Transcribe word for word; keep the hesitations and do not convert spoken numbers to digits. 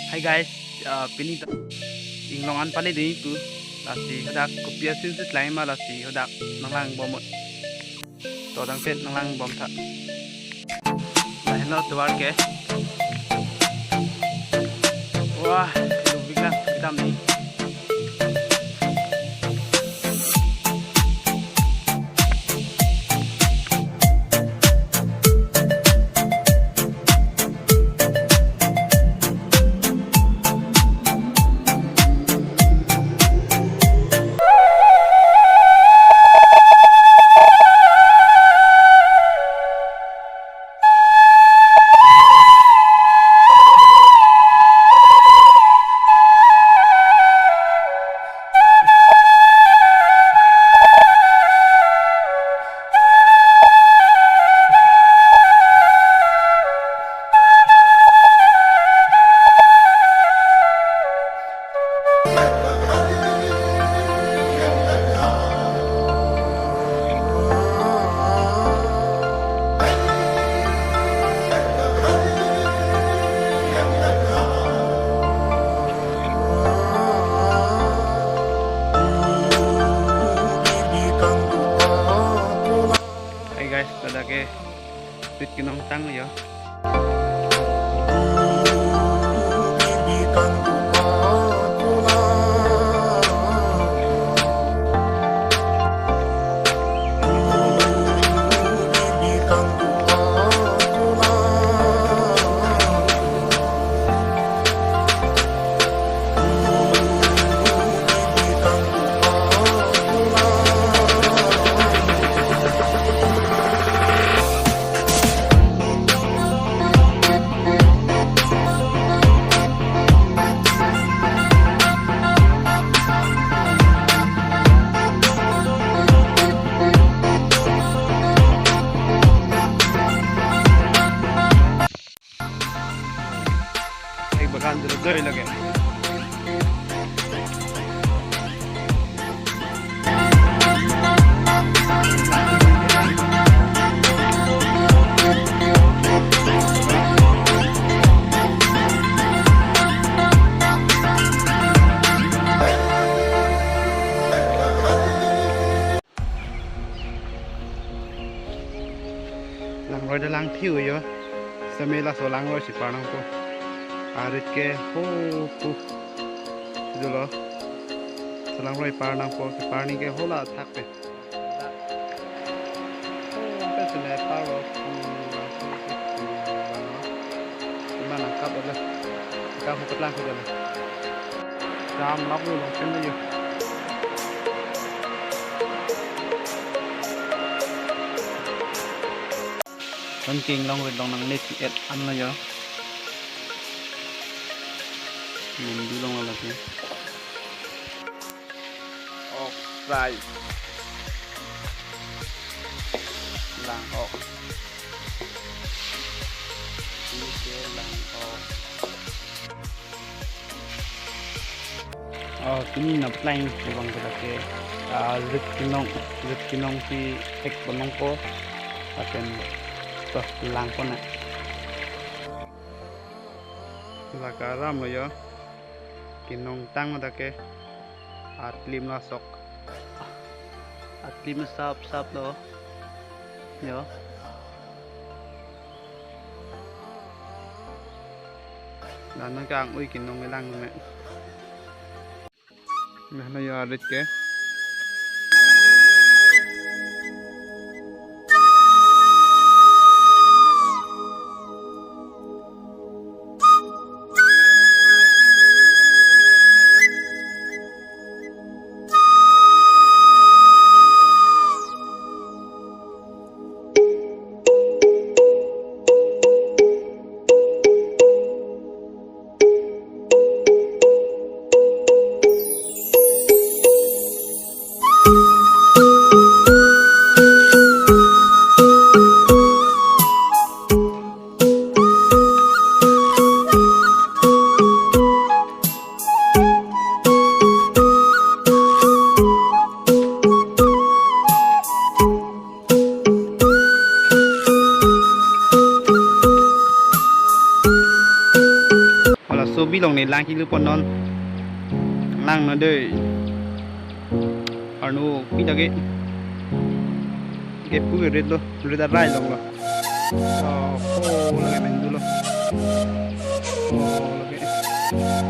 Hi guys, uh, pini ta inglong an pale dei pu. Lasi hadak kopi asin si klai ma lasi hadak nanglang bom. To dang pet nanglang bom tha. Lahelo tovar ke. Wah, lubik lang, hitam ni. Hi guys, ladak ke rit kenong tanglo jo. Ek bagan dulu doi lagi. Langroi ta lang thiu jo. Seme laso langroi si par nangpo. Arit ke ho pu. Dolo. So langroi par nangpo. Par ni ke hola thak pe. Ho pe sene par lo. Hmm, bang, bang, bang. Ima nangkap olo. Kap ho petlang ho dolo. Jam lap lo long pen lo jo. Anke inglong rit along nangne ti et an lo jo. Min dulong lo lagi. Oxide. Lang ok. Ini ke lang ok. Oh, pini nangplang abang ke lake, ah, rit kenong, rit kenong si ek bonong ko, akan toh lang ko na. Laka aram lo jo, kenong tang ma dak ke, atlim lo sok. Atlim sap sap lo. Jo. Dan nangkang ui kenong elang me. Nah, na jo arit ke. Sobi along ne lang kilu pon non. Lang non dei. Arno pi ta ke. Ke pu ke rit lo, rit arai along lo. So, oh, lake pen dolo. Oh, lake.